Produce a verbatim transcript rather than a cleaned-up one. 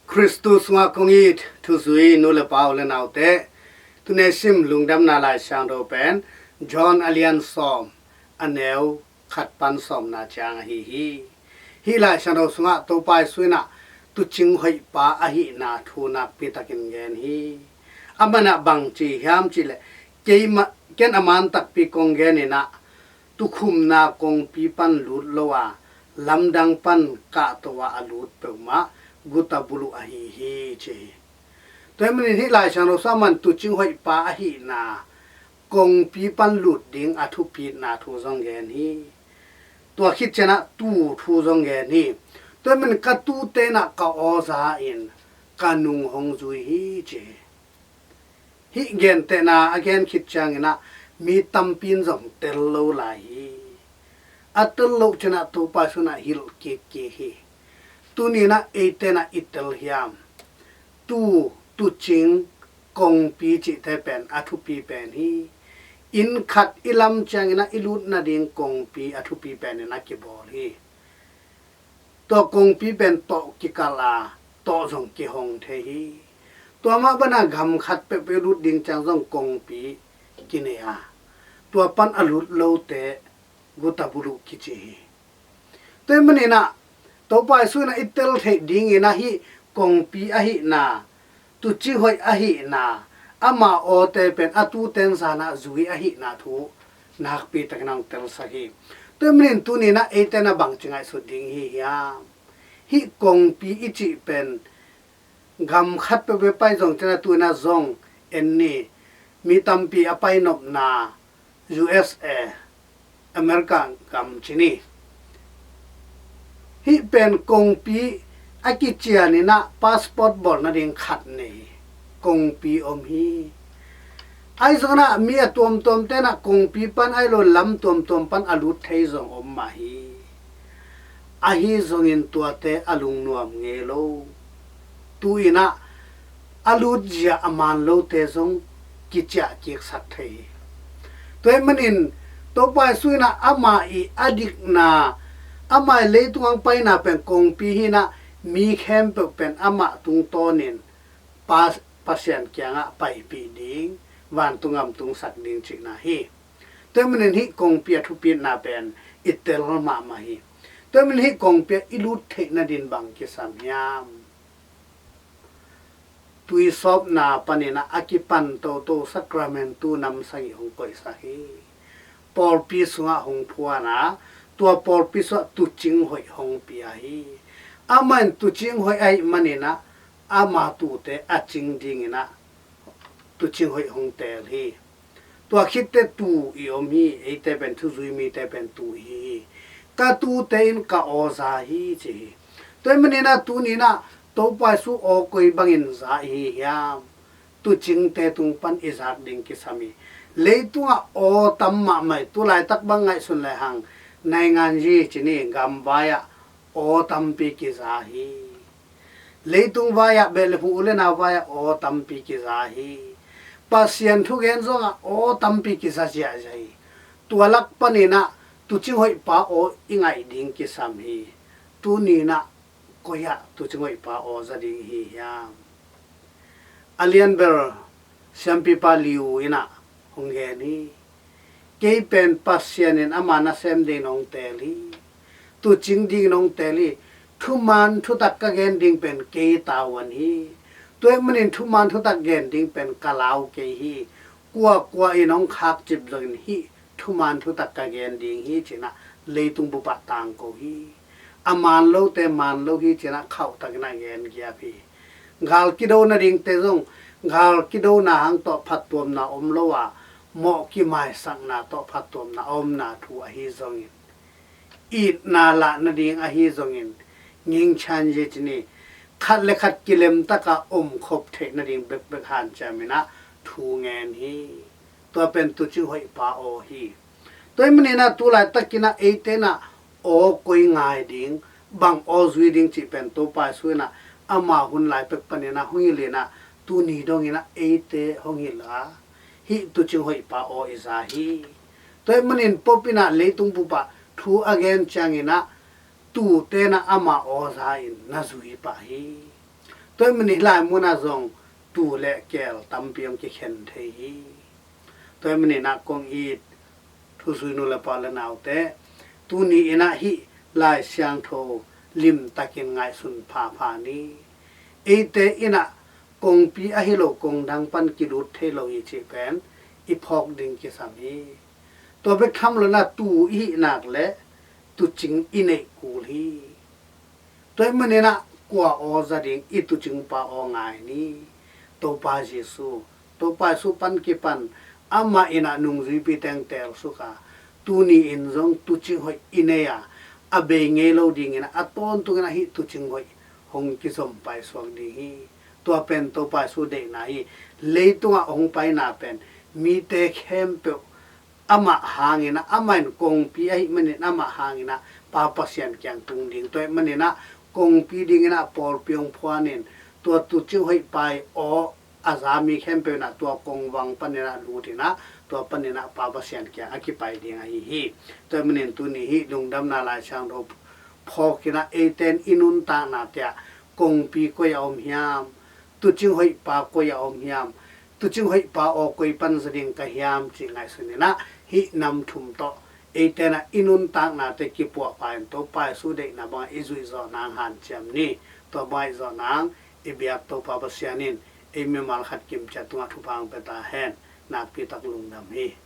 Khristu sungah kong it thuzui nu le pa, u le naute, tuni sim lungdamna Laisiangtho pen John a lian sawm, a neu khat pan sawmna ciang ahi hi. Hih Laisiangtho sungah Topa Jesu in ah tuucing hoihpa ahihna thu nakpi takin gen hi. Aman ah bang ci hiam cih leh, keimah, ken a man takpi kong gen in ah, tuukhumna kongpi pan lut lo a, lamdang pan kahto ah a lut peuhmah guta buluh ahi hi, ci hi. Tua ahih manin hih Laisiangtho sungah aman tuucing hoihpa ahihna, kongpi pan lut ding a thupitna thu zong gen hi. Tua khit ciangin ah tuu thu zong gen hi. Tua ahih manin ka tuute in ah ka aw za in ka nung hong zui hi, ci hi. Hih gentehna a gen khit ciangin ah mi tampi in zong tel lo lai hi. A tel loh ciangin ah Topa Jesu in ah hilh kikkik hi. Tuni in ah eite in ah i tel hiam? Tuu, tuucing, kongpi cihte pen a thupi pen hi. Inn khat i lam ciangin ah i lut nading kongpi a thupi pen in a kibawl hi. Tua kongpi pen tawh kikalh a, tawh zong kihong thei hi. Tua mah bangin ah gam khat peuhpeuh i lut ding ciang zong kongpi kinei a, tua pan a lut lote guta buluh kici hi. Tua ahih manin ah Topa Jesu in ah i tel theih dingin ah hih kongpi ahihna, tuucing hoih ahihna, ama awte pen a tuute in zan ah zui ahihna thu nakpi takin ah hong telsak hi. Tua ahih manin tuni in ah eite in ah bangci ngaihsut ding i hi hiam? Hih kongpi i cih pen gam khat peuhpeuh pai zong ciangin ah, tu in ah zong en ni, mi tampi a pai nopna U S A, America gam ci ni. Hih pen kongpi a kician in ah passport bawl nading khat nei hi. Kongpi om hi. Ahi zongin ah mi a tuamtuamte in ah kongpi pan ahi lo lam tuamtuam pan a lut thei zong om mah hi. Ahi zongin tuate a lungnuam ngei lo. Tu in ah a lutzia a man lote zong kiciah kiksak thei hi. Tua ahih manin Topa Jesu in ah ama i a dikna, ama i leitung hong paina pen kongpi hi in ah, mi khempeuh pen amah tungtawnin Pa, Pasian kiangah paipih ding, vantung gam tungsak ding cihna hi. Tua ahih manin hih kongpi a thupitna pen i tel mahmah hi. Tua ahih manin hih kongpi ah i lut theih nadin bang kisam hiam? Tuisawpna panin ah a kipan toto Sacramentu nam sagih hong koihsak hi. Pawlpi sungah hong phuan a, tua pawlpi sungah tuucing hoih hong pia hi. Amah in tuucing hoih ahih manin ah ama tuute a cing dingin ah tuucing hoih hong teel hi. Tua khit teh tuu i om hi. Eite pen thuzui mite pen tuu i hi hi. Ka tuute in ka aw za hi, ci hi. Tua ahih manin ah tuni in ah Topa Jesu aw koi bangin za i hi hiam? Tuucingte tung pan i zak ding kisam hi. Leitungah aw tam mahmah hi. Tulaitak bang ngaihsun lehang, nainganzi ci ni, gamvai ah aw tampi kiza hi. Leitung vai-ah, beh le phu, u le nau vai-ah aw tampi kiza hi. Pasian thugen zongah aw tampi kiza ziahziah hi. Tua lak panin ah tuucing hoihpa aw i ngaih ding kisam hi. Tuni in ah koi-ah tuucing hoihpa aw za ding i hi hiam? A lianbel siampipa Liu in ah hong gen hi. Kei pen Pasian in ama nasem dingin hong teel hi. Tuucing dingin hong teel hi. Thuman thutak ka gen ding pen kei tavuan hi. Tua ahih manin thuman thutak gen ding pen ka lau kei hi. Kuakua in hong khakcip zongin hih thuman thutak ka gen ding hi, ci-in ah leitung bup ah tangko hi. A man lote man lo hi, ci-in ah khauhtakin ah gen giap hi. Gal kido nadingte zong, gal kidona hang tawh phattuamna om lo a, mawh kimaisakna tawh phattuamna a omna thu ahi zongin, itna lah nading ahi zongin, ngingchan zia ci ni, khat le khat kilemtak a omkhop theih nading bekbek hanciam in ah thu ngen hi. Tua pen tuucing hoihpa aw hi. Tua ahih manin ah tulaitakin ah eite in ah aw koi ngai ding, bang aw zui ding cih pen Topa Jesu in ah ama hun lai pek panin ah hong hilh in ah, tuni dongin ah eite hong hilh a, hih tuucing hoihpa aw i za hi. Tua ahih manin Pope in ah leitung bup ah thu a gen ciangin ah tuute in ah ama aw za in na zui pah hi. Tua ahih manin hih lai munah zong tuu le keel tampi hong kikhen thei hi. Tua ahih manin ah kong it thuzui nu le pa le naute, tuni in ah hih Lai Siangtho limtakin ngaihsun phapha ni. Eite in ah kongpi ahi lo kong dang pan kilut thei lo hi cih pen i phawk ding kisam hi. Tua bek tham lo in ah tuu i hih nak le tuucing i neih kul hi. Tua ahih manin ah kua aw za ding, i tuucingpa aw ngai ni. Topa Jesu, Topa Jesu pan kipan amah in ah nungzuipi teng teelsuk a, tuni in zong tuucing hoih i nei a, a bei ngei lo dingin ah a tawntungin ah hih tuucing hoih hong kizom paisuak ding hi. Tua pen Topa Jesu deihna hi. Leitungah hong paina pen mite khempeuh amah hangin ah, amah in kongpi ahih manin amah hangin ah Pa Pasian kiang tung ding. Tua ahih manin ah kongpi dingin ah pawlpi hong phuanin, tua tuucing hoih pa i aw a za mi khempeuh in ah tua kongvang panin ah lutin ah, tua panin ah Pa Pasian kiang a kipai ding ahi hi. Tua ahih manin tuni hih Lungdamna Lai Siangtho phawkin ah eite in i nuntaknate ah kongpi koi ah om hiam, tuucing hoih pa koi ah om hiam, tuucing hoih pa aw koi pan za ding ka hiam cih ngaihsunin ah hih nam thum tawh eite in ah i nuntaknate kipuahpha in Topa Jesu deihna bangah i zuih zawh nang hanciam ni. Tua bangah i zawh nang i biak Topa Pasian in ei mimal khat kim ciat tungah thupha hong pia ta hen. Nakpi tak lungdam hi.